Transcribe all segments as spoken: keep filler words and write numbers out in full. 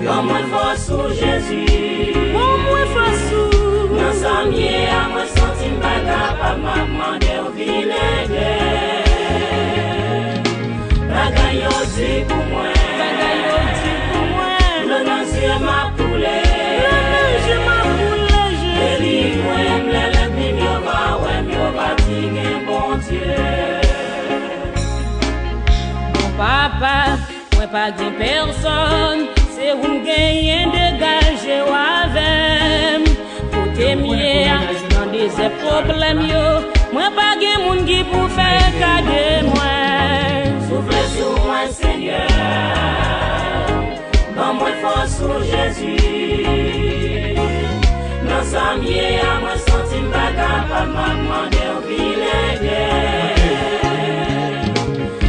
Ban mwen fòs ou, Jezi. Ban mwen fòs ou. Nan sa m ye a, mwen santi m pa kapab, m ap mande w vin ede. Bagay yo di pou mwen. Bagay yo di pou mwen. Dlo nan zye m ap koule. Dlo nan zye m ap koule, Jezi. Delivre m lè lènmi m yo va wè m, yo va di gen Bondye. Bon papa, mwen pa gen pèsòn, se ou m genyen, degaje w avè m. Kote m ye a, nan dezè pwoblèm yo, mwen pa gen moun ki pou fè ka de mwen. Soufle sou mwen, Senyè, ban mwen fòs ou, Jezi. Nan sa m ye a, mwen santi m pa kapab, m ap mande w vin ede.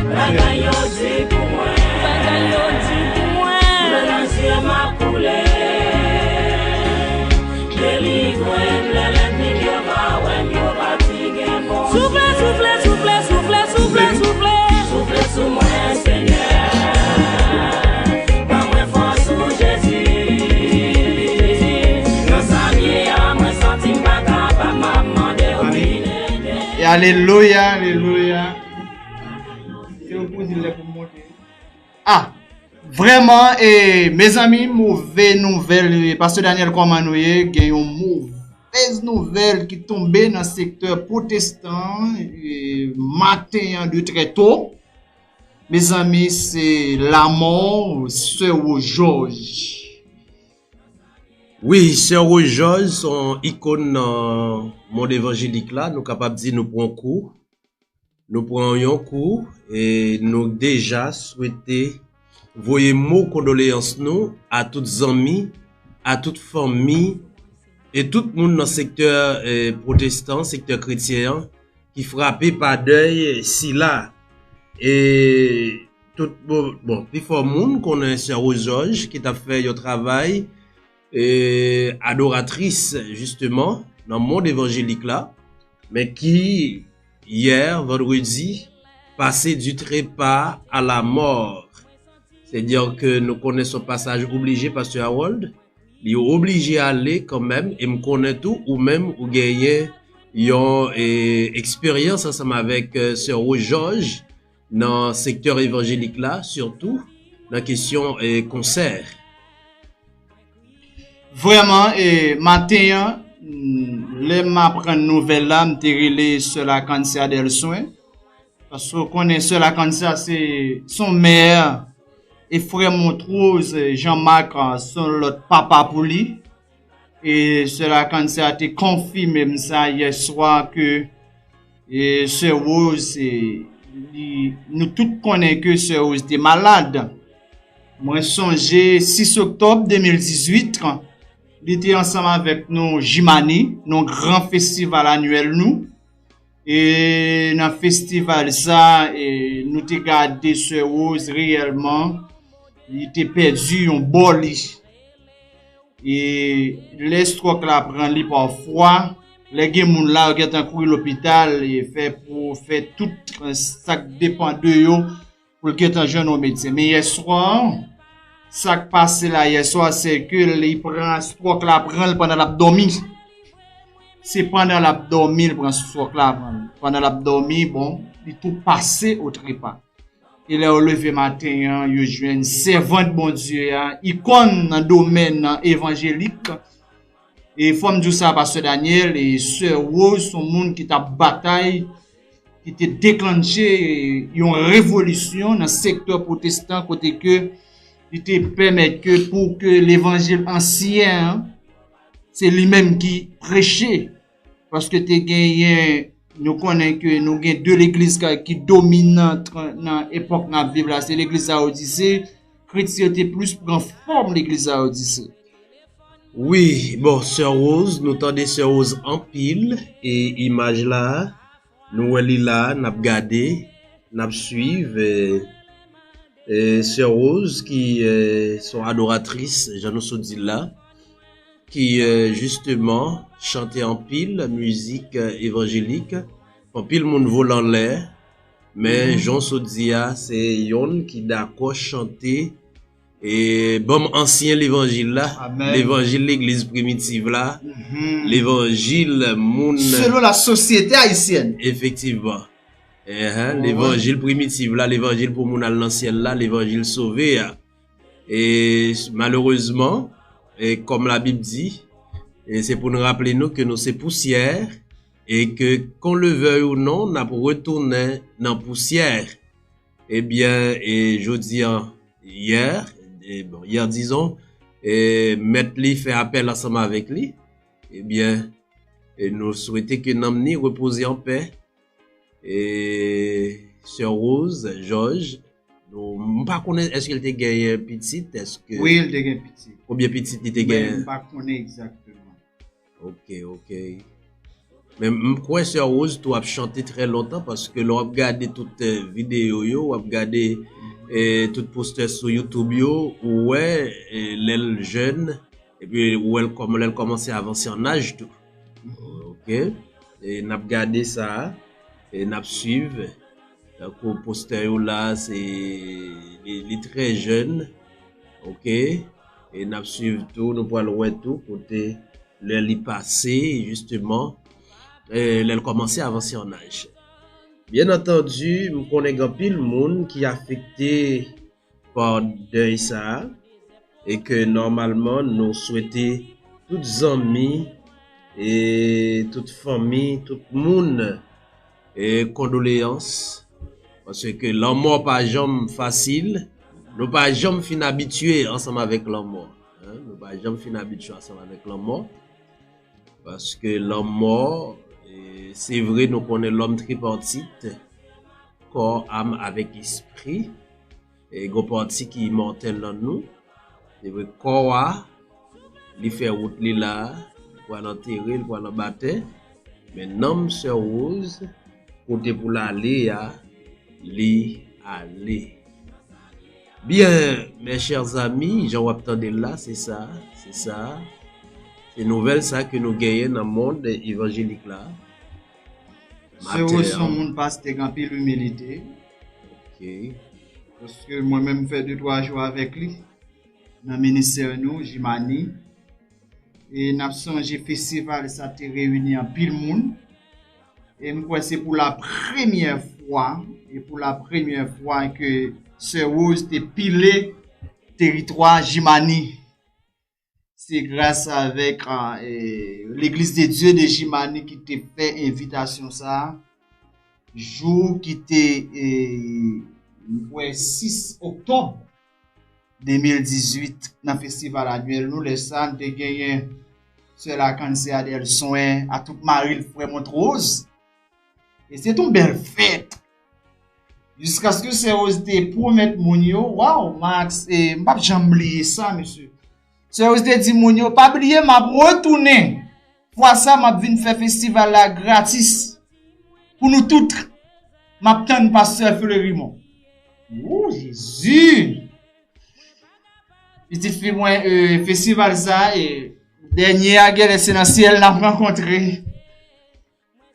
Bagay yo di pou mwen. Bagay yo di pou mwen. Dlo nan zye m ap koule. Delivre m lè lènmi m yo va wè m, yo va di gen Bondye. Soufle, soufle, soufle, soufle, soufle, soufle. Soufle sou mwen, Senyè. Ban mwen fòs ou, Jezi. Nan sa m ye a, mwen santi m pa kapab, m ap mande w vin ede. E alelouya, alelouya. Se yo pou di lè pou monte. Ah, vrèman, e, mezanmi, move nouvèl. E, Pastè Daniel, kòman nou ye? Gen yon movèz nouvèl ki tonbe nan sektè pwotestan, e, maten an de trè to. Mezanmi, se lamò Sè Rose Georges. Wi, Sè Rose Georges se yon ikòn nan mond evanjelik la. Nou kapab di nou pran kou. Nou pran yon kou e nou deja swete voye mo kondoleyans nou a tout zanmi, a tout fanmi e tout moun nan sektè, e, pwotestan, sektè kretyen an, ki frape pa dèy sila. E tout, bon, bon, pifò moun konnen Sè Rose Georges ki t ap fè yon travay, e, adoratris, jisteman, nan mond evanjelik la, men ki, yè, vandredi, pase du trépas à la mort. Sètadi ke nou konnen se yon pasaj oblije, Pastè Harold, li oblije ale kanmenm, e m konnen tou, ou menm, ou genyen yon, e, eksperyans ansanm avèk, e, Sè Rose Georges nan sektè evanjelik la, sitou nan kesyon, e, konsè. Vrèman, e, maten an, mm, lè m aprann nouvèl la, m te rele Sè Lakansia Delswen. Paske w konnen Sè Lakansia se, se yon mè, e frè Montrose, e, Jean Marc, a, se yon lòt papa pou li. E Sè Lakansia te konfime m sa yè swa ke, e, Sè Rose, e, li, nou tout konnen ke Sè Rose te malad. Mwen sonje sis oktòb de mil dizuit, li te ansanm avèk nou Jimani, nan gran festival anyèl nou. E nan festival sa, e, nou te gade Sè Rose reyèlman, li te pèdi yon bò li. E lè stròk la pran li pafwa, lè gen moun la, yo gentan kouri lopital, e fè pou fè tout, e, sa k depann de yo, pou l gentan jwenn yon medsen. Men yèswa, sa k pase la yèswa, se ke li pran, stròk la pran l pandan l ap dòmi. Se pandan l ap dòmi, l pran stròk la pran l. Pandan l ap dòmi, bon, li tou pase o trepa. E lè yo leve maten an, yo jwenn sèvant Bondye a, ikòn nan domèn evanjelik. E fò m di w sa, Pastè Daniel, e Sè Rose, se yon moun ki t ap batay, ki te deklanche yon revolisyon nan sektè pwotestan, kote ke li te pèmèt ke pou ke levanjil ansyen an, se li menm ki preche. Paske te genyen, nou konnen ke nou gen de legliz ka, ki dominan nan epòk n ap viv la. Se legliz Lawodise, kretyen yo te plis pran fòm legliz Lawodise. Wi, bon, Sè Rose, nou tande Sè Rose anpil, e imaj la, nou wè li la, n ap gade, n ap swiv, e, e, Sè Rose ki, e, se yon adoratris, jan nou sot di l la, ki, e, jisteman, chante anpil mizik, e, evanjelik, anpil moun vole anlè, men jan w sot di a, se yonn ki dakò chante E ban m ansyen levanjil la, Amen. Levanjil legliz primitiv la, Mhm. Levanjil moun. Selon la société haïtienne. Efektivman. Ehe, Bon, levanjil primitiv la, levanjil pou moun al nan syèl la, levanjil sove a. E malerezman, e kòm Labib di, e se pou nou raple nou ke nou se pousyè, e ke qu'on le veuille ou non, n ap retounen nan pousyè. Ebyen, e jodi an, yè, e bon, yè dizon, e mèt li fè apèl ansanm avèk li. Ebyen, e nou swete ke nanm ni repoze an pè. E sè Rose Georges, nou, m pa konnen èske l te genyen pitit, èske Wi, l te gen pitit. Konbyen pitit li te Men genyen? M pa konnen egzakteman. Ok, ok. Men m kwè sè Rose tou ap chante trè lontan, paske lè w ap gade tout eh, videyo yo, w ap gade eh, tout postè sou YouTube yo, ou wè eh, lè l jèn, epi ou wè l kòm lè l kòmanse avanse an aj tou. Ok? E n ap gade sa, e n ap swiv. Tankou postè yo la, se li, li trè jèn. Ok? E n ap swiv tou, nou pral wè tou kote lè li pase, jisteman, eh, lè l kòmanse avanse an aj. Byen antandi, m konnen gen anpil moun ki afekte pa dèy sa a, e ke nòmalman nou swete tout zanmi, e tout fanmi, tout moun, e kondoleyans, paske lanmò pa janm fasil, nou pa janm fin abitye ansanm avèk lanmò, en, nou pa janm fin abitye ansanm avèk lanmò, paske lanmò, e, se vre nou konnen lòm tripatit, kò, am avèk espri, e gon pati ki imòtèl nan nou. Se vre kò a, li fè wout li la, li pral antere, li pral anba tè. Men nanm sè Rose, kote pou l ale a, li ale. Byen, mes chers amis, jan w ap tande l la, se sa, se sa. Se nouvèl sa ke nou genyen nan mond evanjelik la. Sè Rose se yon moun pastè gen anpil imilite. Ok. Paske mwen menm m fè de twa jou avèk li nan ministè nou, Jimani. E n ap sonje festival sa te reyini anpil moun. E m kwè se pou la premyè fwa, e pou la premyè fwa ke sè Rose te pile teritwa Jimani. Se gras avèk ah, eh, Legliz de Dye de Jimani ki te fè envitasyon sa a. Jou ki te, eh, m kwè, sis oktòb de mil dizuit, nan festival anyèl nou, lè sa a, n te genyen sè Lakanse Adèl Swen, a tout mari l, frè Montrose. E se t yon bèl fèt. Jiskaske sè Rose te pwomèt moun yo, waw, Max, e m p ap janm bliye sa, mesye. Sè Rose te di moun yo, pa bliye, m ap retounen. Fwa sa, m ap vin fè festival la gratis. Pou nou tout. M ap tann pastè Fleurimond. Wou, Jezi! Pitit fi mwen, e, festival sa, e, dènye a, genlè se nan syèl n ap rankontre.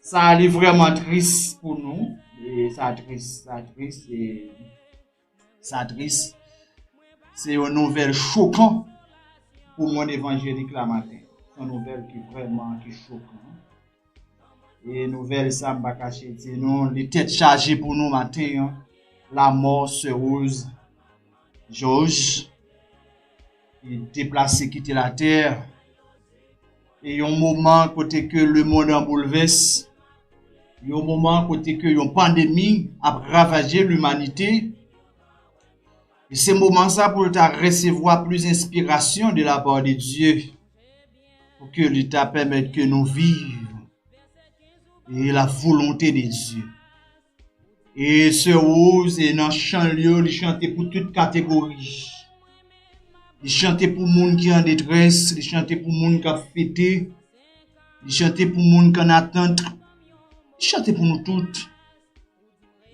Sa, li vrèman tris pou nou. E sa tris, sa tris, e sa tris. Se yon nouvèl chokan pou mond evanjelik la maten. Se yon nouvèl ki vrèman ki chokan. E nouvèl sa, m pa kache di nou, li tèt chaje pou nou maten an. Lanmò sè Rose Georges, li deplase kite latè. E yon moman kote ke lemonn an boulvès, yon moman kote ke yon pandemi ap ravaje limanite. E se moman sa pou l ta resevwa plis enspirasyon de la part de Dieu, pou ke li ta pèmèt ke nou viv e la volonte de Dieu. E sè Rose, e nan chan l yo, li chante pou tout kategori. Li chante pou moun ki an detrès, li chante pou moun k ap fete, li chante pou moun k an atant, li chante pou nou tout.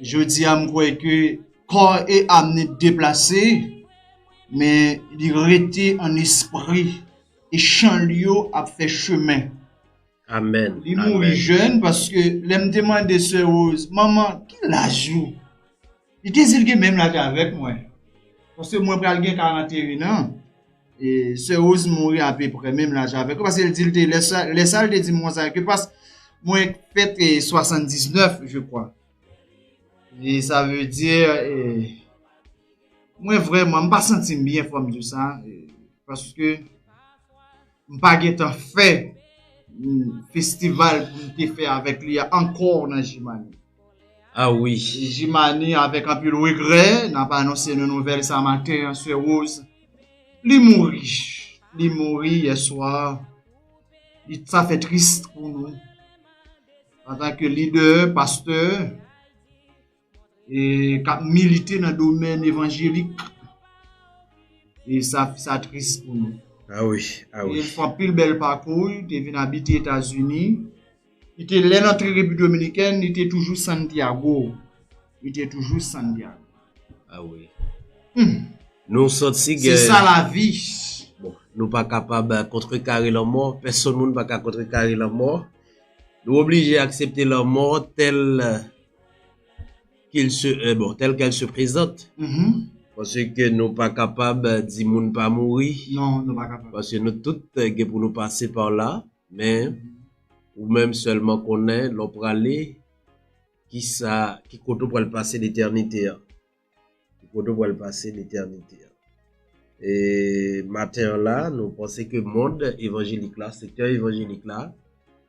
Jodi a, m kwè ke kò e am ni deplase, men li rete an espri, e chan l yo ap fè chemen. Amèn. Li mouri jèn paske lè m te mande sè Rose, manman, ki laj ou? Li te di l gen menm laj avèk mwen. Paske mwen pral gen karant et un an. E Sè Rose mouri apeprè menm laj avèk yo. Paske l di l te, lè sa, lè sa l te di m konsa, ke pas mwen fèt e swasanndiznèf, je crois. E sa vle di, e, mwen vrèman, m pa santi m byen, fò m di w sa. E, paske m pa gentan fè mm, festival pou m te fè avèk li a ankò nan Jimani. Ah wi. Jimani, avèk anpil regrè, n ap anonse nou nouvèl sa maten an, Sè Rose. Li mouri. Li mouri yè swa. Li, sa fè tris pou nou. Antanke lidè, pastè, e k ap milite nan domèn evanjelik. E sa, sa tris pou nou. Ah wi, ah E wi. l fè anpil bèl pakou, li te vin abite Etazini. Li te, lè l antre Repiblik Dominikèn, li te toujou Santiago. Li te toujou Santiago. Ah wi. Hmm. Nou santi Se gen sa lavi. Bon, nou pa kapab kontrekare lanmò. Pèsonn moun pa ka kontrekare lanmò. Nou oblije aksepte lanmò tel qu'il se, euh, bon, tel qu'elle se présente. Mhm. Paske nou pa kapab di moun pa mouri. Non, nou pa kapab. Paske nou tout euh, gen pou nou pase pa la. Men, ou menm sèlman konnen, lè w prale, ki sa, ki kote w pral pase letènite a. Ki kote w pral pase letènite a. E maten an la, nou panse ke mond evanjelik la, sektè evanjelik la,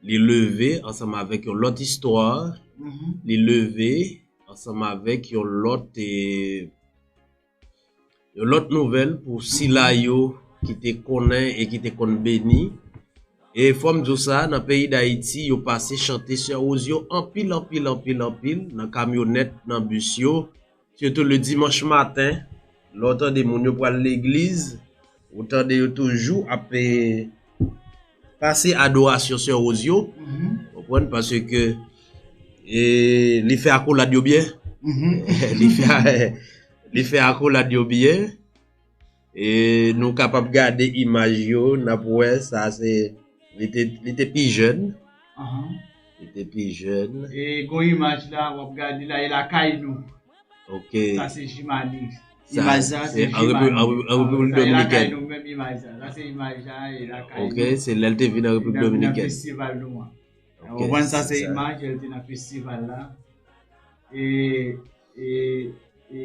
li leve ansanm avèk yon lòt istwa, Mhm. li leve ansanm avèk yon lòt e, yon lòt nouvèl pou sila yo ki te konnen e ki te konn beni. E fò m di w sa, nan peyi Dayiti, yo pase chante Sè Rose yo anpil, anpil, anpil, anpil, nan kamyonèt, nan bis yo, sitou le dimanch maten, lè w tande moun yo pral legliz, ou tande yo toujou ap e, pase adorasyon Sè Rose yo, Mhm. konprann, paske e, li fè akolad yo byen. Mhm. Li fè, li fè akolad yo byen. E nou kapab gade imaj yo, n ap wè sa se, li te, li te pi jèn. Ahan. Li te pi jèn. E gon imaj la, w ap gade la, e lakay nou. Ok. Sa se Jimani. Sa, Imaj sa se se an Repib-, Jimani. an Re-, an Repiblik Sa e lakay Dominikèn. Nou menm imaj la. Sa se imaj la, e lakay Ok, nou. se lè l te vin an Repiblik Nan, nan Dominikèn. Festival nou an. Ok, Ou konprann sa se se sa. Imaj, lè l te nan festival la. E, e, e,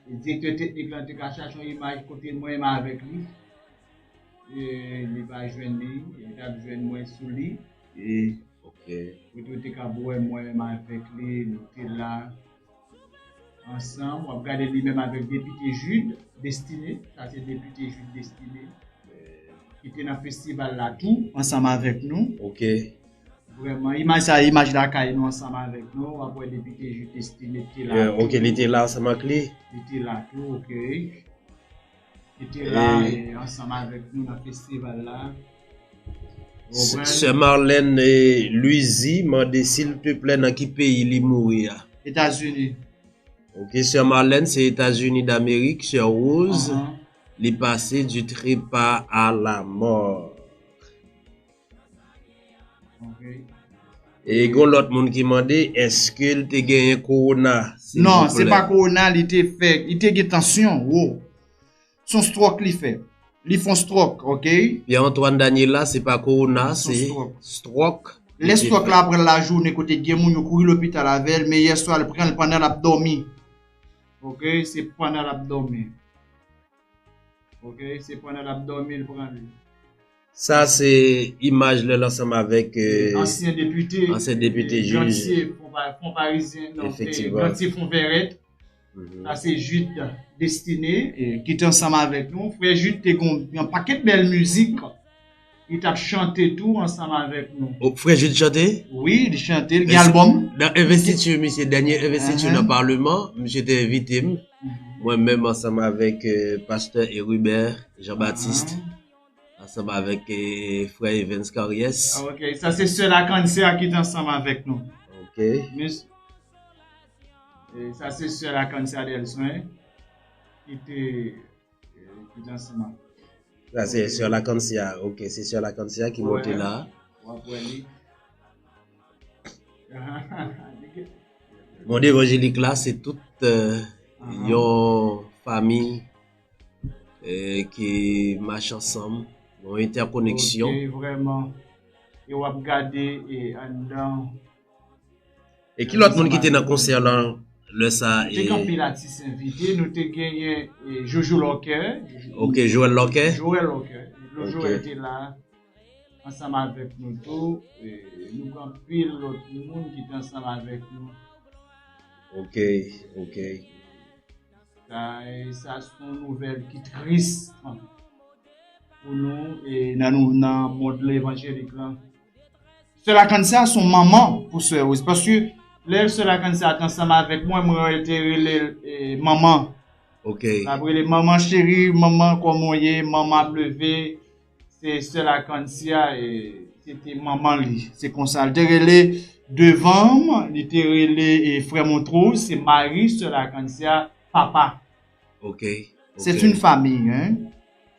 e direktè teknik la te ka chache yon imaj kote mwen menm avèk li. E li pa jwenn li, li t ap jwenn mwen sou li. E Ok. kote w te ka wè mwen menm avèk li, nou te la ansanm. W ap gade li menm avèk depite Jude Destiné. Sa se depite Jude Destiné. Ki te nan festival la tou, ansanm avèk nou. Ok. Vrèman, imaj sa, imaj lakay nou ansanm avèk nou. W ap wè depite Jude Destiné te la. Yeah, ok, li te la ansanm ak li. Li te la tou, ok. Li te la e, ansanm avèk nou nan festival la. Ou konprann? Sè Marlène e, Louisy mande silteplè nan ki peyi li mouri a. Etazini. Ok, Sè Marlène se Etazini Damerik, Sè Rose, Ahan. Li pase du trépas à la mort. Ok. E gon lòt moun ki mande, èske l te genyen kowona? Non, se pa kowona li te fè, li te gen tansyon wo. Se yon stròk li fè. Li fè yon stròk, ok? Pierre Antoine Daniela, se pa kowona, se stròk. Lè stròk la pran l lajounen kote gen moun yo kouri lopital avè l, men yèswa l pran l pandan l ap dòmi. Ok, se pandan l ap dòmi. Ok, se pandan l ap dòmi l pran l. Sa se imaj lè l ansanm avèk euh, ansyen depite, ansyen depite jij Grantier Fon Parizyen, non, Efektivman. Grantier Fonvèrèt. Sa se Jude Destiné, eh, ki te ansanm avèk nou. Frè Jude te gon yon pakèt bèl mizik. Li t ap chante tou ansanm avèk nou. Oh, frè Jude chante? Wi, li chante, li gen albòm. Nan envestiti, misye, dènye envestiti nan Paleman, misye te envite m. Mwen menm ansanm avèk euh, pastè Herubert Jean-Baptiste, ansanm avèk euh, frè Evans Carriès. Ah, ok, sa se sè Lakansia ki te ansanm avèk nou. Ok. Mis, eh, sa se sè Lakansia Delsoin ki te, eh, ki te ansanm avèk. Sa se sè Lakansia, ok, se sè Lakansia ki monte la. W ap wè li. Mond evanjelik la, se tout euh, yon pami, e, ki mache ansanm, yon entèkoneksyon. Ok, vrèman. E w ap gade, e, anndan. E ki lòt moun ki te nan konsè lan lè sa a? Nou te gen anpil atis envite. Nou te genyen, e, Jojo Lòkè. Ok, Joël Lòkè. Joël Lòkè. Joël te la ansanm avèk nou tou. E, nou gen anpil lòt moun ki te ansanm avèk nou. Ok, ok. Sa, e, sa se yon nouvèl ki tris pou nou, e, nan nou, nan mond levanjelik lan. Sè Lakansia se yon manman pou Sè Rose. Paske lè Sè Lakansia te ansanm avèk mwen, mwen te rele l, e, manman. Ok. M ap rele manman cheri, manman kòman w ye, manman ap leve. Se Sè Lakansia, e, se te manman li. Se konsa. Li te rele devan m, li te rele, e, frè Montrose, se mari Sè Lakansia, papa. Ok, ok. C'est une famille, hein.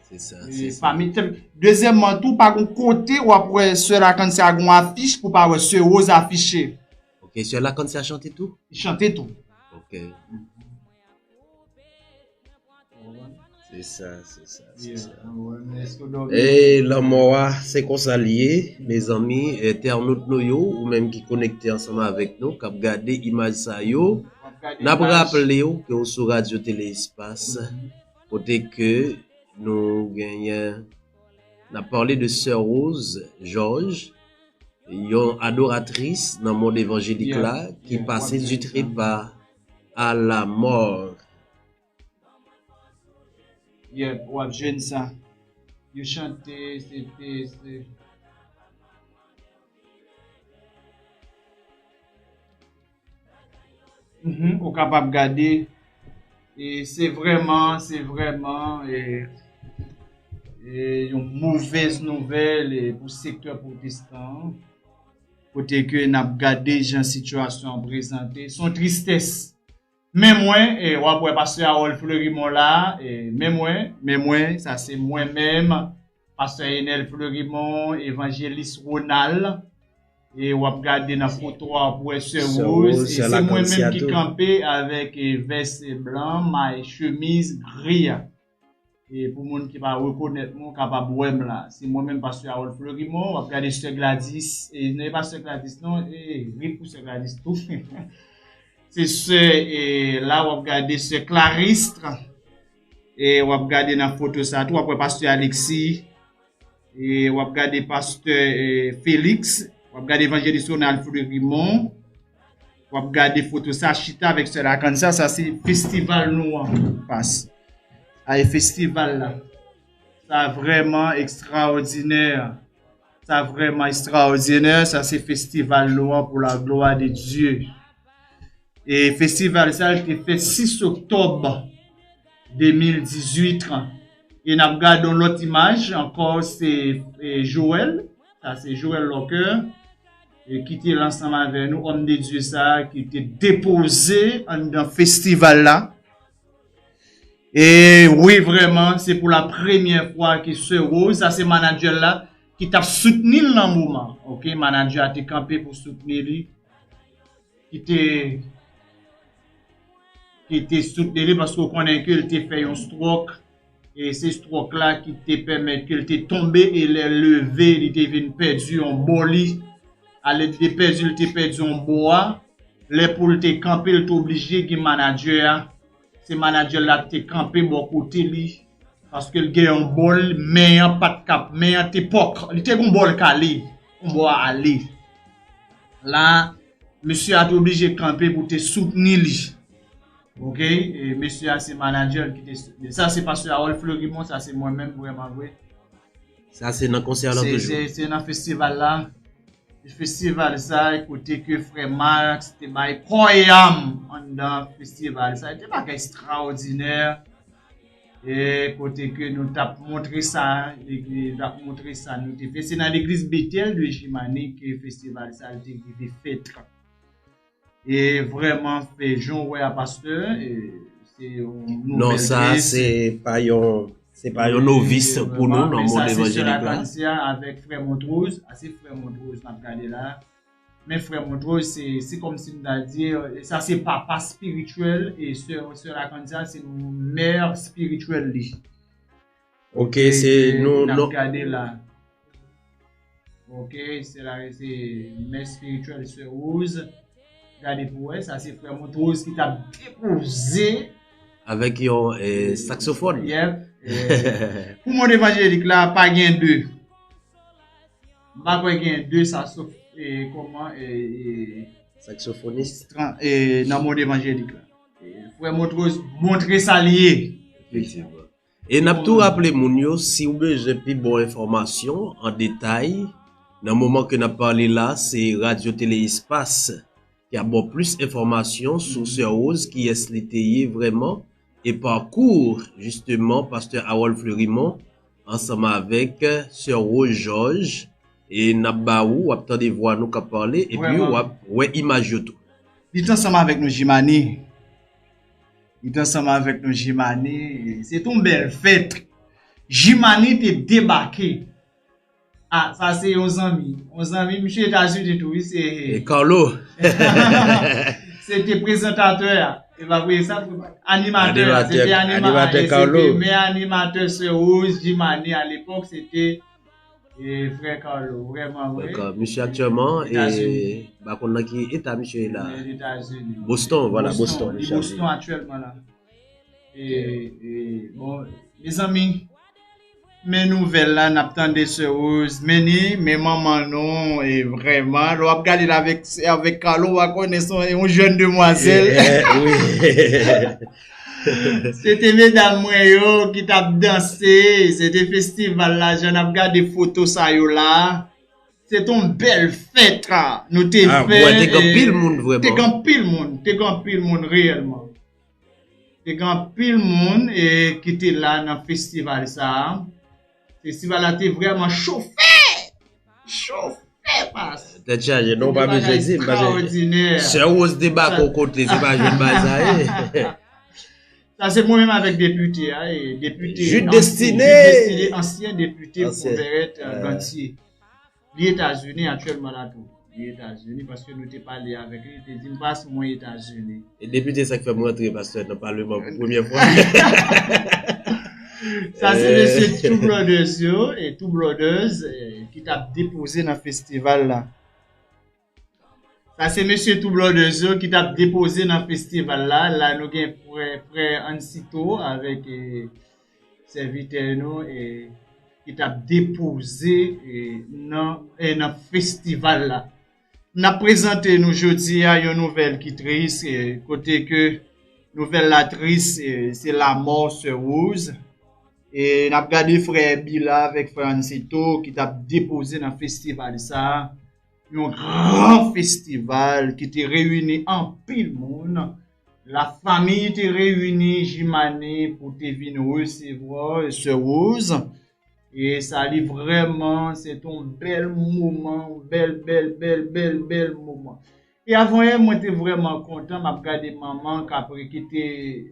Se sa, e, se sa. Fanmi, te-, dezyèmman tou, pa gon kote w ap wè Sè Lakansia gon afich pou pa wè Sè Rose afiche. Ok, Sè Lakansia chante tou? Li chante tou. Ok. Se sa, se sa, se sa. E lanmò a, se konsa l ye, mezanmi, entènot nou yo, ou menm ki konekte ansanm avèk nou, k ap gade imaj sa yo, n ap raple w ke w sou Radyo Tele Espas, kote ke nou genyen, n ap pale de Sè Rose Georges, yon adoratris nan mond evanjelik la, ki pase du trépas à la mort. Yep, w ap jwenn sa. Yo chante, se te, se Mhm, ou kapab gade. E se vrèman, se vrèman, e, e yon movèz nouvèl, e, pou sektè pwotestan an. Kote ke n ap gade jan sitiyasyon an prezante. Se yon tristès. Men mwen, e, w ap wè pastè Harold Fleurimond la, e, men mwen, men mwen, sa se mwen menm, pastè Enel Fleurimond, evanjelis Ronald, e w ap gade nan foto a, w ap wè sè Rose, e se mwen menm ki kanpe avèk, e, vès blan, may, chemiz gri a. E pou moun ki pa rekonèt mwen, w kapab wè m la. Se mwen menm, pastè Harold Fleurimond, w ap gade sè Gladys, e, non, e pa sè Gladys, non, e, rip pou sè Gladys tou. Se sè, e, la, w ap gade sè Clarisse, e, w ap gade nan foto sa tou, w ap wè pastè Alexis, e, w ap gade pastè, e, Félix, w ap gade evanjelis Ronald Fleurimond, w ap gade foto sa, chita avèk sè Lakann sa, sa se festival nou an, pas. Ay, festival la. Sa vrèman ekstraòdinè. Sa vrèman ekstraòdinè. Sa se festival nou an pour la gloire de Dieu. E festival sa, li te fèt sis oktòb de mil dizuit. E n ap gade yon lòt imaj ankò, se, e, Joël. Sa se Joël Locker, e ki te la ansanm avè nou, òm de Dye sa a ki te depoze anndan festival la. E wi, vrèman, se pou la premyè fwa ke sè Rose, sa se manadjè l la, ki t ap soutni l nan moman. Oke, manadjè a te kanpe pou soutni li, ki te, ki te soutni li, paske w konnen ke l te fè yon stroke, e se stroke la ki te pèmèt ke l te tonbe, e lè l leve, li te vin pèdi yon bò li. Alè li te pèdi, li te pèdi yon bò a. Lè pou l te kanpe, l te oblije gen manadjè a. Se manadjè la ki te kanpe bò kote li. Paske l gen yon bò l, men an pa t kap, men an te pòk. Li te gen yon bò l kale, yon bò a ale. La, mesye a te oblije kanpe pou te soutni li. Oke? E mesye a se manadjè l ki te soutni. Sa se pastè Harold Fleurimond, sa se mwen menm vrèman vre. Sa se nan konsè lan toujou. Se, se nan festival la. Festival sa, kote ke frè Max te bay kò e am anndan festival sa. Se te bagay ekstraòdinè. E kote ke nou t ap montre sa, legliz t ap montre sa nou te fè. Se nan legliz Bethel de Jimani ke festival sa te rive fèt. E vrèman, fè jan w wè a, pastè, e se yon nouvèl. Non, sa se pa yon, se pa yon novis pou nou nan mond evanjelik la. Avèk frè Montrose, a se frè Montrose n ap gade la. Men frè Montrose, se, se kòmsi m ta di, e sa se papa spirityèl, e sè, sè Lakandia, se mè spirityèl li. Ok, se nou, n ap gade la. Ok, se la, se mè spirityèl sè Rose. Gade pou wè, sa se frè Montrose ki t ap depoze. Avèk yon, eh, saksofòn. Yep. Eh, pou mond evanjelik la, pa gen de. M pa kwè gen de sakso-, eh, kòman, eh, eh, saksofonis. Tran-, eh, nan mond evanjelik la. Eh, frè Montrose montre sa l ye. Efektivman. E n ap tou raple moun yo, si w bezwen pi bon enfòmasyon an detay, nan moman ke n ap pale la, se Radyo Tele Espas ki ap ba w plis enfòmasyon sou Sè Rose, kiyès li te ye vrèman, e pakou, jisteman, pastè Harold Fleurimond, ansanm avèk Sè Rose Georges, e n ap ba ou, w ap tande vwa nou k ap pale, epi w ap wè imaj yo tou. Li t ansanm avèk nou, Jimani. Li t ansanm avèk nou, Jimani. Se t on bèl fèt. Jimani te debake. Ah, sa se yon zanmi. Yon zanmi, misye Etazini tou, wi, se E Carlo. Se te prezantatè a. E pa vre sa, animatè a. Animatè, se te anima-, animatè e se Carlo. Se te men animatè Sè Rose, Jimani a lepòk, se te E frè Carlo, vrèman vre. Frè Carlo, misye aktyèlman, e, Etazini. M pa konn nan ki eta misye ye la. Li Etazini. Boston, vwala, Boston, Boston, li misye Boston aktyèlman la. E, e, bon, mezanmi, men nouvèl la, n ap tande Sè Rose, men ni, men manman nou, e vrèman, lè w ap gade l avèk, avèk Carlo, w a konnen se yon, yon jèn demwazèl. E, e, wi. Se te medam mwen yo ki t ap danse, se te festival la, jan n ap gade foto sa yo la. Se te yon bèl fèt, a, nou te fè. Ah, wè, te gen anpil moun vrèman. Te gen anpil moun, te gen anpil moun reyèlman. Te gen anpil moun, e, ki te la nan festival sa a. Festival la te vrèman chofe! Chofe, pas. Tèt chaje, non, w pa bezwen di m, paske Sè Rose debake yon kote, se pa jwenn bagay sa ye. Sa se mwen menm avèk depite a, e depite Jude Destiné. Jude Destiné, ansyen depite pou Verrette, e, Gantye. Li Etazini aktyèlman la tou. Li Etazini, paske nou te pale avèk li, li te di m, "Pas, mwen Etazini." E depite sa k fè m rantre, pastè, nan palman pou premyè fwa. Sa se mesye Two Brothers yo, e Two Brothers, e, ki t ap depoze nan festival la. Sa se mesye Two Brothers yo ki t ap depoze nan festival la. La nou gen frè, frè Ansito avèk, e, sèvitè nou, e, ki t ap depoze, e, nan, e, nan festival la. N ap prezante nou jodi a yon nouvèl ki tris, e, kote ke nouvèl la tris, e, se lamò Sè Rose. E n ap gade frè Bila avèk frè Ansito ki t ap depoze nan festival sa a. Yon gran festival ki te reyini anpil moun. Lafanmi te reyini Jimani pou te vin resevwa Sè Rose. E sa li vrèman, se te yon bèl moman, yon bèl, bèl, bèl, bèl, bèl moman. E avan yè, mwen te vrèman kontan, m ap gade manman k ap, ki te,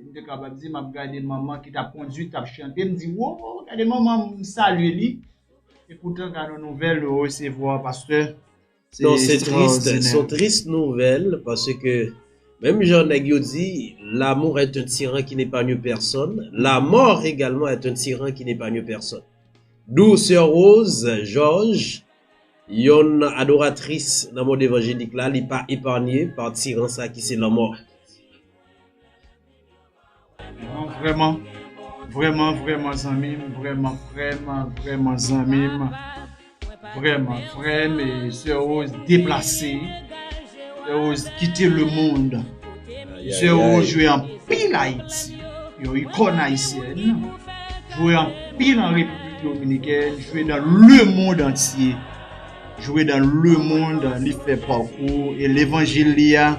m te kapab di, m ap gade manman ki t ap kondui, t ap chante, m di, "Wo, gade manman, m salye li." E poutan, gade yon nouvèl nou resevwa, pastè. Non, se tris, se yon tris nouvèl, paske, menm jan nèg yo di, l'amour est un tyran qui n'épargne personne, la mort également est un tyran qui n'épargne personne. D'où Sè Rose Georges, yon adoratris nan mond evanjelik la, li pa epanye pa tiran sa ki se lanmò. Non, vrèman, vrèman, vrèman, zanmi m, vrèman, vrèman, vrèman, zanmi m, vrèman, frè m, e Sè Rose deplase, Sè Rose kite lemonn. Sè Rose jwe anpil Ayiti, yon ikòn ayisyèn, jwe anpil an Repiblik Dominikèn, jwe dans le monde entier. Jwe dans le monde, li fè pakou, e levanjil li a,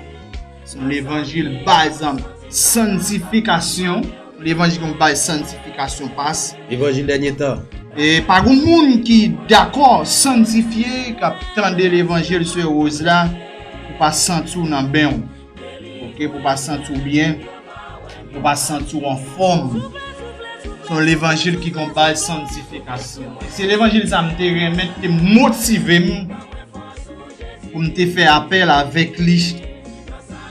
se yon levanjil baz santifikasyon, levanjil yon baz santifikasyon pas. Levanjil dènye tan. E pa gon moun ki dakò santifye, k ap tande levanjil Sè Rose la, ou pa santi w nan ben w. Ok, pou pa santi w byen, pou pa santi w anfòm. Se yon levanjil ki gon baz santifikasyon. Se levanjil sa m te renmen, te motive m. pou m te fè apèl avèk li.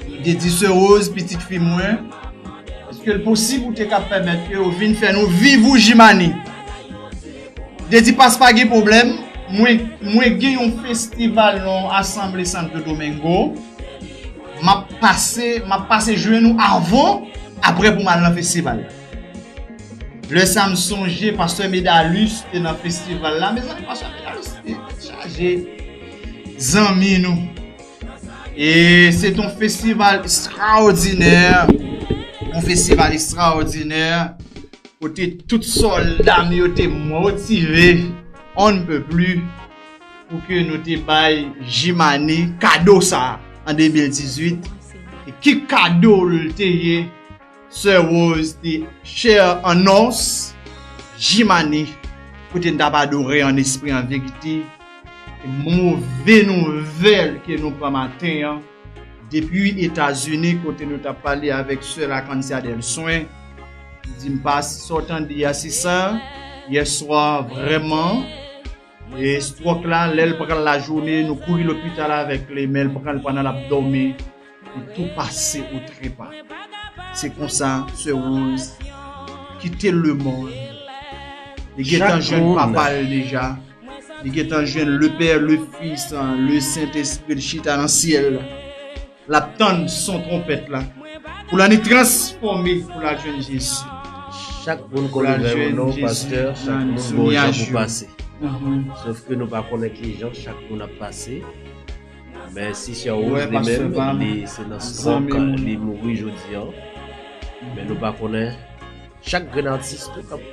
M te di, Sè Rose, pitit fi mwen, èske l posib ou te ka pèmèt ke ou vin fè nou viv ou Jimani? M te di, Pas, pa gen pwoblèm, mwen, mwen gen yon festival nan yon asanble Santo Domingo. M ap pase, m ap pase jwenn ou avan, apre pou m al nan festival la. Lè sa m sonje, pastè Medalus te nan festival la. Mezanmi, pastè Medalus te chaje zanmi nou. E se t yon festival ekstraòdinè. Yon festival ekstraòdinè. Kote tout sòlda m yo te motive, on ne peut plus, pou ke nou te bay Jimani kado sa an de mil dizuit. E ki kado l te ye? Sè Rose te share annonce Jimani, kote n t ap adore an espri, an verite. E move nouvèl ke nou pran maten an, depi Etazini, kote nou t ap pale avèk sè Lakansia Delswen, li di m, Pas, sa w tande a, se sa, yèswa, vrèman, e stroke la, lè l pran l lajounen, nou kouri lopital avèk li, men l pran l pandan l ap dòmi, li tou pase o trepa. Se konsa, Sè Rose kite lemonn. Li gentan jwenn papa l deja. Li gentan jwenn le Père, le Fils, le Saint-Esprit, l chita nan syèl la. L ap tann son twonpèt la. Pou l annik transfòme, pou l al jwenn Jezi. Chak moun konn ouvè yon non, pastè, chak moun gen yon jan pou pase. Sof ke nou pa konnen ki jan chak moun ap pase. Men si Sè Rose li menm, li se nan stroke, li mouri jodi an. Men nou pa konnen chak grenn atis tou k ap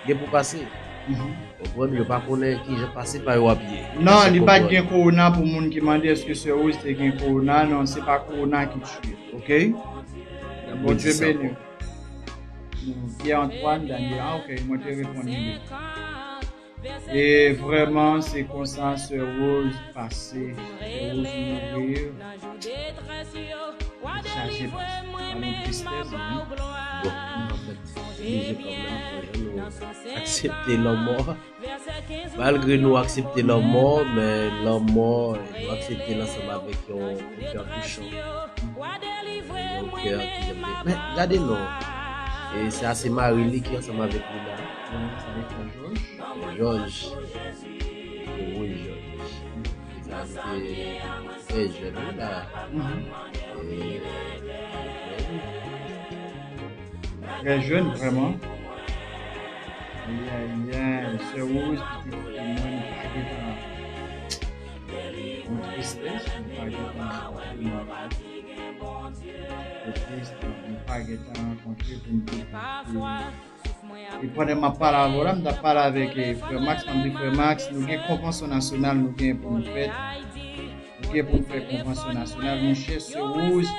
gen pou pase. Konprann? Yo pa konnen ki jan pase pa yo ap ye. Non, li pa t gen kowona pou moun ki mande èske Sè Rose te gen kowona. Non, se pa kowona ki tiye, oke? Bondye beni w. Pierre Antoine Daniel, ah, oke, mwen te reponn li. E vrèman, se konsa Sè Rose pase. Sè Rose mouri. Chaje pase. Pa nan tristès, wi. Bon, nou ap fè ti plezi kanmenm, fò jan nou aksepte lanmò. Malgre nou aksepte lanmò, men lanmò, nou aksepte l ansanm avèk yon, yon kè touchan. Yon kè ki janm te. Men, gade non. E sa se mari li ki ansanm avèk li la. Jòj. Wi, Jòj. Sa se trè jèn, wi, la. E, trè jèn, vrèman. Ayayay, Sè Rose, pitit fi mwen, nou pa gentan. Yon tristès, nou pa gentan rankontre, nou pa gentan rankontre pou nou te. E pandan m ap pale avè w la, m t ap pale avèk, eh, frè Max, m ap di, frè Max, nou gen konvansyon nasyonal, nou gen pou nou fè. Nou gen pou n fè konvansyon nasyonal. Monchè, Sè Rose,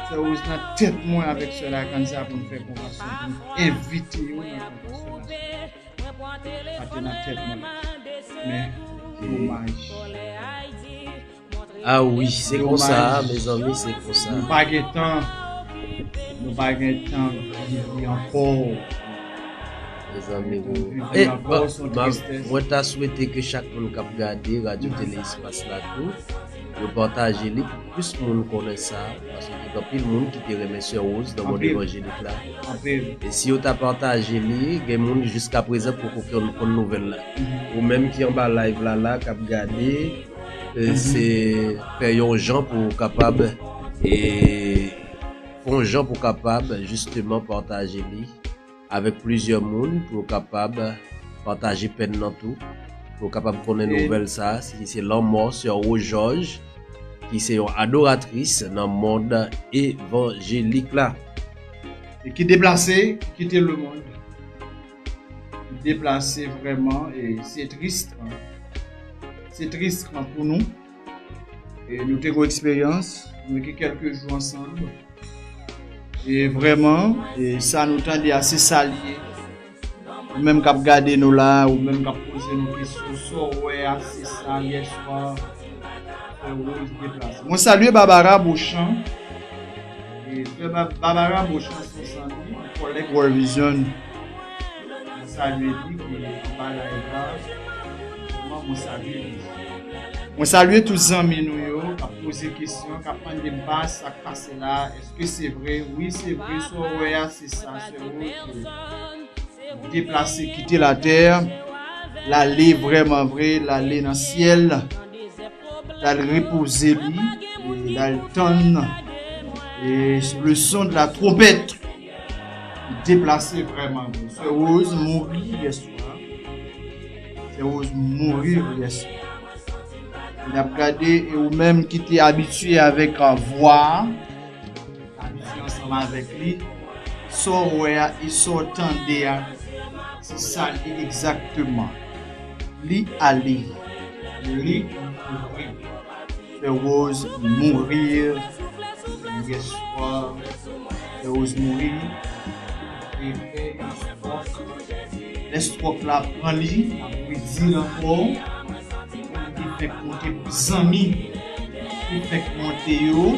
Sè Rose nan tèt mwen avèk sè Lakansia pou n fè konvansyon, pou n envite yo nan konvansyon nasyonal. Sa te nan tèt mwen. Men, domaj. Ah wi, se konsa, mezanmi, se konsa. Nou pa gen tan. Nou pa gen tan viv li ankò. Mezanmi, mwen ta swete ke chak moun k ap gade Radyo Tele Espas la tou, yo pataje li pou plis moun konnen sa, paske gen anpil moun ki te renmen Sè Rose nan mond evanjelik la. E si yo ta pataje li, gen moun jiskaprezan poko konn, konn nouvèl la. Ou menm ki anba live la, la, k ap gade, e, se fè yon jan pou w kapab, e, fè yon jan pou w kapab, jisteman, pataje li avèk plizyè moun pou yo kapab pataje pèn nan tou, pou yo kapab konnen nouvèl sa, ki se lanmò Sè Rose Georges, ki se yon adoratris nan mond evanjelik la. E ki deplase, ki kite lemonn. Deplase vrèman, e se tris, se tris pou nou. E nou te gen eksperyans, nou gen kèlke jou ansanm. E vrèman, e sa nou tande a, se sa l ye. Ou menm k ap gade nou la, ou menm k ap poze nou kesyon, sa w wè a, se sa, yèswa, Sè Rose deplase. Mwen salye Barbara Beauchamp. E frè Ba-, Barbara Beauchamp se yon zanmi, yon kòlèg World Vision. Mwen salye li ki anba live la. Vrèman, mwen salye li. Mwen salye tout zanmi nou yo k ap poze kesyon, k ap mande m pa sa k pase la, èske se vre? Wi, se vre, sa w wè a, se sa, sè Rose. Deplase kite latè, l ale vrèman vre, l ale nan syèl, l al repoze li, e l al tann e le son de la trompette. Deplase vrèman vre. Sè Rose mouri yè swa. Sè Rose mouri yè swa. N ap gade, e ou menm ki te abitye avèk, a, vwa a, abitye ansanm avèk li, sa w wè a e sa w tande a, se sa l ye egzakteman. Li ale. Li mouri. Sè Rose mouri yè swa. Sè Rose mouri. Li fè yon stròk. Lè stròk la pran li, n ap redi l ankò. Li fèk monte pou zanmi. Li fèk monte yo.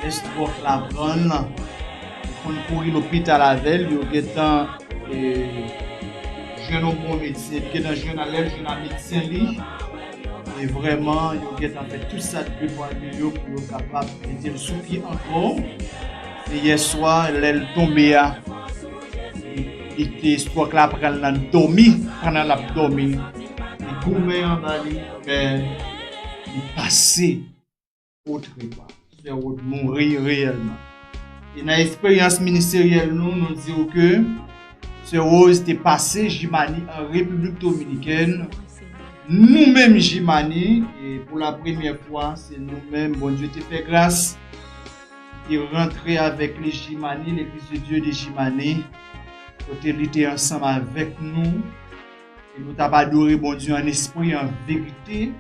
Lè stròk la pran l, yo konn kouri lopital avè l, yo gentan e, jwenn yon bon medsen, li gentan jwenn a lè l jwenn a medsen li. E vrèman, yo gentan fè tout sa k depann de yo pou yo kapab mete l sou pye ankò. E yè swa, lè l tonbe a, li, li te stròk la pran l nan dòmi, pandan l ap dòmi. Li goumen anba li, men li pase. Otrepa, Sè Rose mouri reyèlman. E nan eksperyans ministeryèl nou, nou di w ke Sè Rose te pase Jimani an Repiblik Dominikèn. Nou menm Jimani, e pou la premyè fwa, se nou menm, Bondye te fè gras, te rantre avèk li Jimani, Legliz de Dye de Jimani, kote li te ansanm avèk nou, e nou t ap adore Bondye an espri, an verite.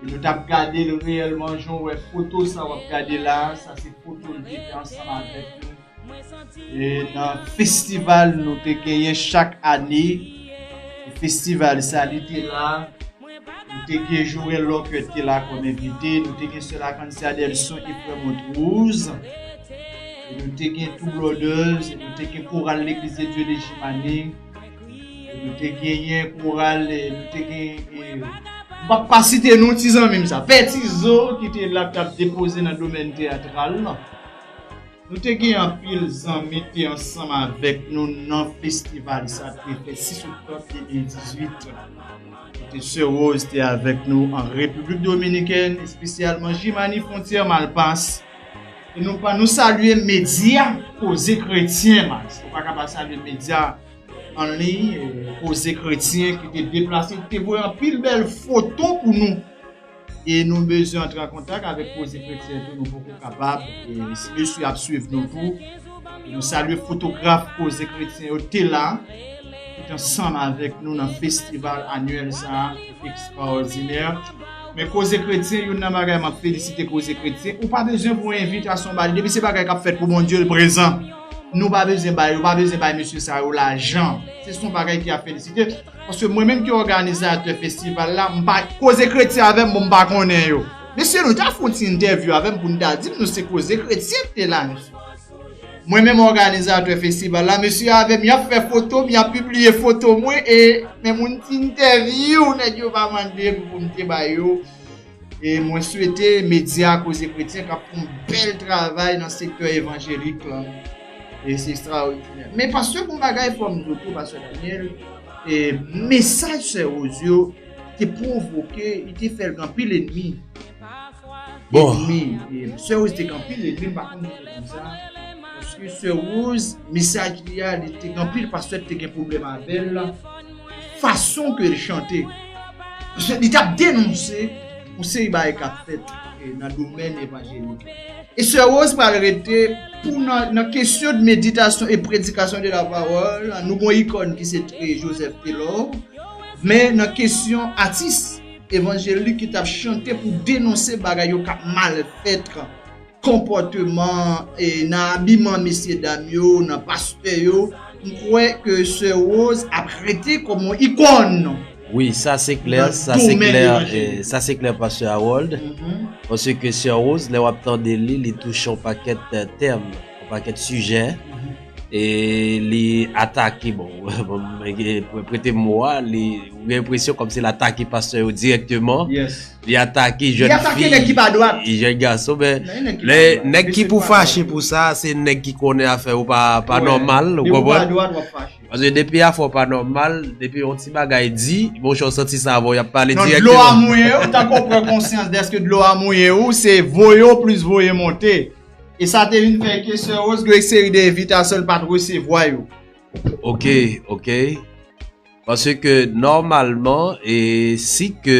E nou t ap gade l reyèlman, jan w wè foto sa w ap gade la, sa se foto l te fè ansanm avèk nou. E nan festival nou te genyen chak ane, e festival sa li te la, nou te gen Joël Lorquet te la kòm envite, nou te gen Sè Lacancia Delson e Frè Montrose, e nou te gen Two Brothers, e nou te gen Koral Legliz de Dye de Jimani, e nou te genyen koral, e nou te gen, e, m p ap pa site non ti zanmi m sa, Pè Tizo ki te la k t ap depoze nan domèn teyatral lan. Nou te gen anpil zanmi te ansanm avèk nou nan festival sa te fè sis oktòb de mil dizuit. Kote Sè Rose te avèk nou an Repiblik Dominikèn, espesyalman Jimani, fwontyè Malpas. E nou pa, nou salye medya Koze Kretyen, Max. Ou pa ka pa salye medya an liy, e, Koze Kretyen ki te deplase, ki te voye anpil bèl foto pou nou. E nou bezwen antre an kontak avèk Koze Kretyen tou, nou poko kapab. E si mesye ap swiv nou tou, nou salye fotograf Koze Kretyen yo te la, ki te ansanm avèk nou nan festival anyèl sa a, ekstraòdinè. Men Koze Kretyen, youn nan bagay m ap felisite Koze Kretyen, ou pa bezwen voye envitasyon ba li. Depi se bagay k ap fèt pou Bondye, l prezan. Nou pa bezwen bay, ou pa bezwen bay mesye sa yo lajan. Se, se yon bagay ki ap felisite. Paske mwen menm ki òganizatè festival la, m pa, Koze Kretyen avè m, bon, m pa konnen yo. Mesye, nou ta fè yon ti entèvyou avè m pou n ta di m nou se Koze Kretyen ki te la, mesye. Mwen menm òganizatè festival la, mesye avè m, y ap fè foto m, y ap pibliye foto mwen, e men moun ti entèvyou, nèg yo pa mande m pou m te ba yo. E mwen swete medya Koze Kretyen k ap fè yon bèl travay nan sektè evanjelik lan. E se ekstraòdinè. Men pastè, gon bagay fò m di w tou, pastè Daniel, e mesaj Sè Rose yo te pwovoke, li te fè l gen anpil enmi. Bon. Enmi. E Sè Rose te gen anpil enmi, m pa konn pou konsa. Paske Sè Rose, mesaj li a, li te gen anpil pastè ki te gen pwoblèm avè l. Fason ke l chante. Paske li t ap denonse yon seri bagay k ap fèt, e, nan domèn evanjelik. E Sè Rose pral rete pou nan, nan kesyon de meditasyon e predikasyon de la pawòl, nou gon ikòn ki se, e, Joseph Taylor. Men nan kesyon atis evanjelik ki t ap chante pou denonse bagay yo k ap mal fèt, konpòteman, e, nan abiman mesye dam yo, nan pastè yo, m kwè ke Sè Rose ap rete kòm yon ikòn. Wi, sa se klè, sa se klè, e, sa se klè, pastè Harold. Paske Sè Rose, lè w ap tande li, li touche yon pakèt, e, tèm, yon pakèt sijè. e li atake, bon, bon, e, prete mo a, li, ou gen enpresyon kòmsi l atake pastè yo dirèkteman. Li atake jèn fi, jèn gason, men lè nèg ki pou fache pou sa, se nèg ki konnen afè yo pa, pa nòmal, ou konprann? Paske depi afè yo pa nòmal, depi yon ti bagay di, monchè, w santi sa avan, y ap pale dirèkteman. Dlo a mouye ou, tankou w pran konsyans dèske dlo a mouye ou, se voye w plis voye monte. E sa te vin fè ke sè Rose gen yon seri de envitasyon l pa t resevwa yo. Ok, ok. Paske nòmalman, e si ke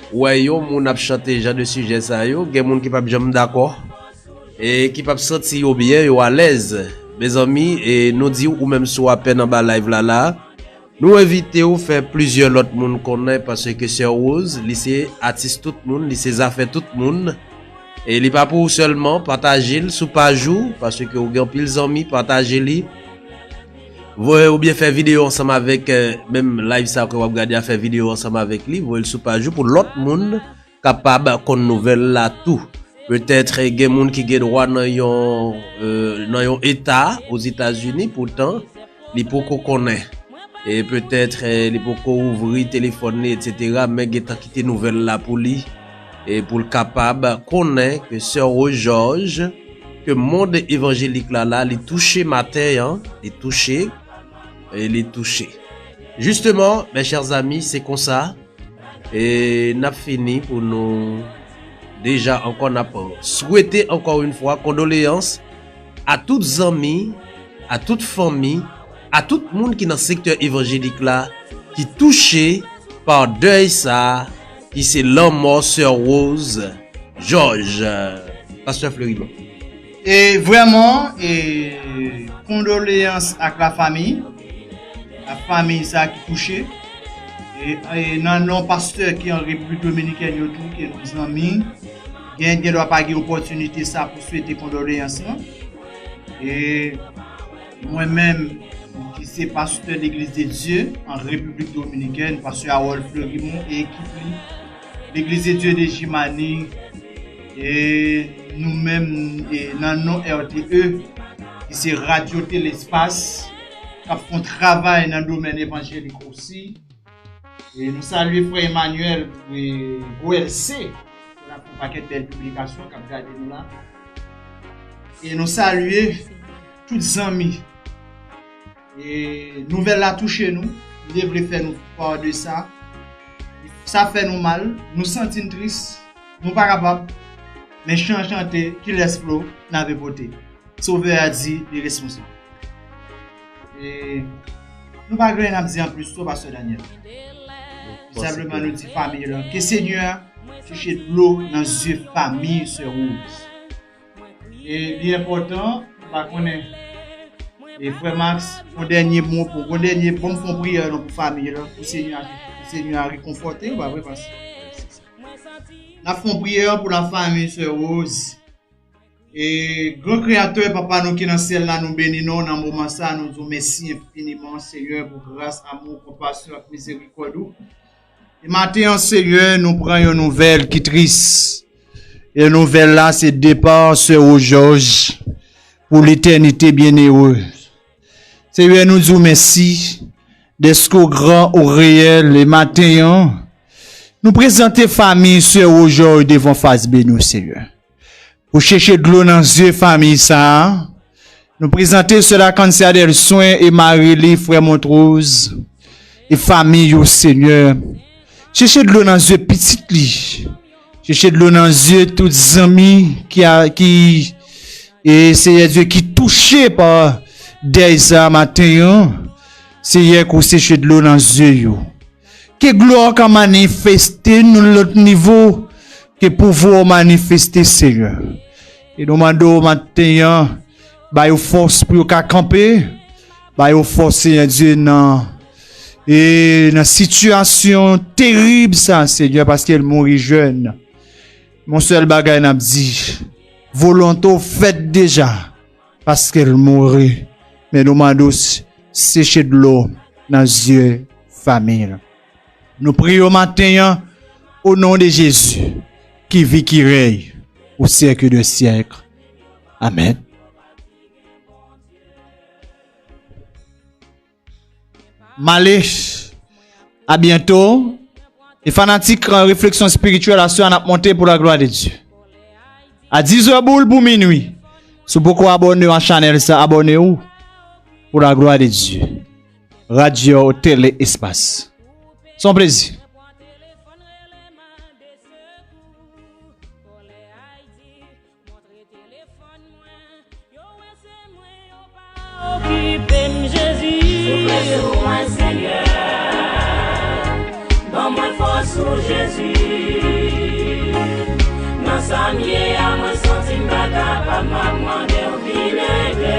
w wè yon moun ap chante jan de sijè sa yo, gen moun ki p ap janm dakò, e ki p ap santi yo byen, yo alèz. Mezanmi, e nou di w, ou menm si w apèn anba live la la, nou envite w fè plizyè lòt moun konnen, paske sè Rose, li se atis tout moun, li se zafè tout moun. E li pa pou ou sèlman, pataje l sou paj ou, paske ou gen anpil zanmi, pataje li. Voye oubyen fè videyo ansanm avèk, eh, menm live sa ke w ap gade a, fè videyo ansanm avèk li, voye l sou paj ou pou lòt moun kapab konn nouvèl la tou. Petèt, eh, gen moun ki gen dwa nan yon, eh, nan yon eta Ozetazini, poutan li poko konnen. E petèt, eh, li poko ouvri telefòn li, etsetera, men gentan kite nouvèl la pou li, e pou l kapab konnen ke sè Rose Georges, ke mond evanjelik la la, li touche maten an, li touche, e li touche. Jisteman, mes chers amis, se konsa, e n ap fini pou nou deja ankò, n ap swete ankò yon fwa kondoleyans a tout zanmi, a tout fanmi, a tout moun ki nan sektè evanjelik la, ki touche pa dèy sa a, ki se lanmò sè Rose Georges. Pastè Fleurimond. E vrèman, e kondoleyans ak lafanmi, lafanmi sa ki touche. E, e nan non pastè ki an Repiblik Dominikèn yo tou, ke nou zanmi, gen, gen dwa pa gen opòtinite sa pou swete kondoleyans lan. E mwen menm, ki se pastè Legliz de Dye an Repiblik Dominikèn, pastè Harold Fleurimond e ekip li, Legliz de Dye de Jimani, e nou menm, e nan non R T E, ki se Radyo Telespas, k ap fè yon travay nan domèn evanjelik osi. E nou salye frè Emmanuel, e, Gwo L C, ki la fè yon pakèt bèl piblikasyon k ap gade nou la. E nou salye tout zanmi. E nouvèl la touche nou. Li te vle fè nou pa de sa. Sa fè nou mal. Nou santi n tris. Nou pa kapab. Men chan chante, kilès Flo n ave pote? Sovè a di li responsab. E nou pa gen anyen n ap di anplis twò, pastè Daniel. Senpleman nou di fanmi lan, ke Senyè a chèche dlo nan zye fanmi sè Rose. E li enpòtan, m pa konnen. E frè Max, yon dènye mo pou, yon dènye, bon, m fè yon priyè non pou fanmi lan, pou Senyè a, pou Senyè a rekonfòte yo, pa vre, pastè? N ap fè yon priyè pou lafanmi sè Rose. E gran Kreyatè, Papa nou ki nan syèl la, nou beni non nan moman sa, nou di w mèsi enfiniman, Senyè, pou gras, amou, konpasyon ak mizerikòd ou. E maten an, Senyè, nou pran yon nouvèl ki tris. E nouvèl la, se depa sè Rose Georges pou letènite byennere. Senyè, nou di w mèsi dèske w gran, ou reyèl, e maten an, nou prezante fanmi sè Rose Georges devan fas beni w, Senyè. Pou chèche dlo nan zye fanmi sa a, nou prezante sè Lakansia Delswen e mari li, frè Montrose, e fanmi yo, Senyè. Chèche dlo nan zye pitit li. Chèche dlo nan zye tout zanmi ki a, ki, e Senyè Dye, ki touche pa dèy sa a maten an. Senyè, ke w chèche dlo nan zye yo. Ke glwa w ka manifeste nan lòt nivo, ke pouvwa w manifeste, Senyè. E nou mande w maten an, ba yo fòs pou yo ka kanpe, ba yo fòs, Senyè Dye, nan, e nan sitiyasyon terib sa, Senyè, paske l mouri jèn. Yon sèl bagay n ap di, volonte w fèt deja, paske l mouri. Men nou mande w s-, seche dlo nan zye fanmi l. Nou priye w maten an, o non de Jezi, ki viv, ki rèy, o syèk de syèk. Amèn. M ale. A byento. E fanatik, euh, refleksyon espirityèl, aswè a n ap monte pou la glwa de Dye. A diz è boul pou minwi. Si w poko abòne w a chanèl sa, abòne w pou la glwa de Dye. Radyo Tele Espas. Se yon plezi. Okipe m, Jezi. Souple sou mwen, Senyè. Ban mwen fòs ou, Jezi. Nan sa m ye a, mwen santi m pa kapab, m ap mande w vin ede.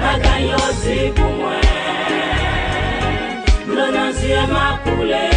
Bagay yo di pou mwen, dlo nan zye m ap koule.